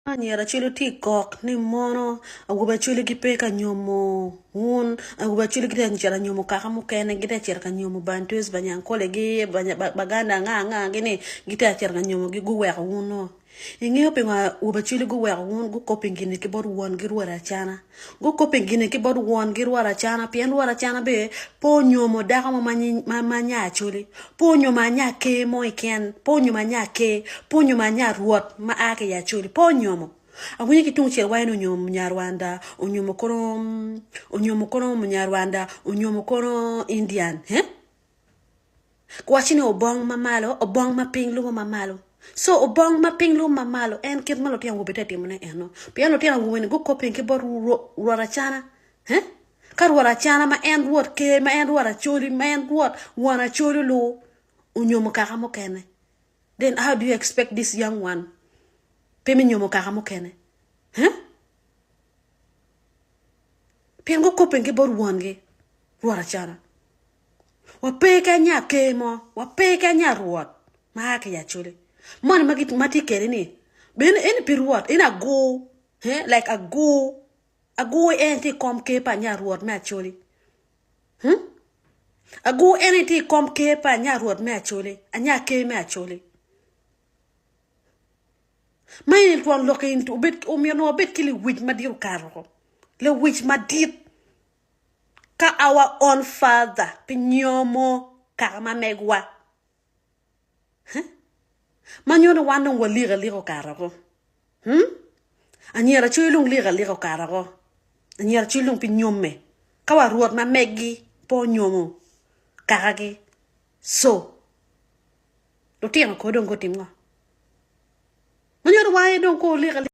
Anyira Acholi tye i kok ni mono awobe Acholi gipe ka nyomo wun, awobe Acholi gitye ka cito ka nyomo kaka mukene, gitye ka cito ka nyomo Bantus, Banyankole-gi, Baganda anga anga gi ni gitye ka cito ka nyomogi guweko wun-o. Ingeyo pingo awobe Acholi guweko wun gukoping gini ki bot wongi Rwot Acana? Gukoping gini ki bot wongi Rwot Acana pien Rwot Acana bene pe onyomo dako mo ma nya Acholi. Pe onyomo anya ker mo keken, pe onyomo anya ker, pe onyomo anya rwot ma a ki i Acholi, pe onyomo. Awinyo ki tungcel waco ni onyomo Munyarwanda, onyomo kono, onyomo kono Munyarwanda, onyomo kono Indian. He? Kiwaco ni obong ma malo, obong ma piny lubo ma malo. So obong ma piny lubo ma malo en kit ma lutino awobe tye ka timone eno. Pien lutino awobe-ni gukoping ki bot Rwot Acana. He? Ka Rwot Acana ma en Rwot Ker, ma en Rwot Acholi, ma en Rwot Won Acholi olu onyomo kaka mukene, then how do you expect this young one pe me nyomo kaka mukene? Huh? Pien gukoping ki bot wongi, Rwot Acana. Wape ki anya ker mo, wape ki anya Rwot ma a ki i Acholi. Moni ma tye kwede ni, bene eni pi Rwot, eni agur, eh, like agur. Agur en tye i kom ker pa nya rwot me Acholi. Hmm? Agur en tye i kom ker pa nya rwot me Acholi, anya ker me Acholi. Ma in twon lok in obed omyero wabed ki lewic madit okato. Lewic madit ka our own father pe nyomo kaka ma megwa. Ma nyuto ni wan dong walik alika okato woko. Hmm? Anyira cwiny dong lik alika okato woko. Anyira cwiny dong pe nyomme. Ka wa rwot ma meggi pe onyomo kakagi. So, lutino kor dong gutim ngo? Ma nyuto wan aye dong kor lik alika.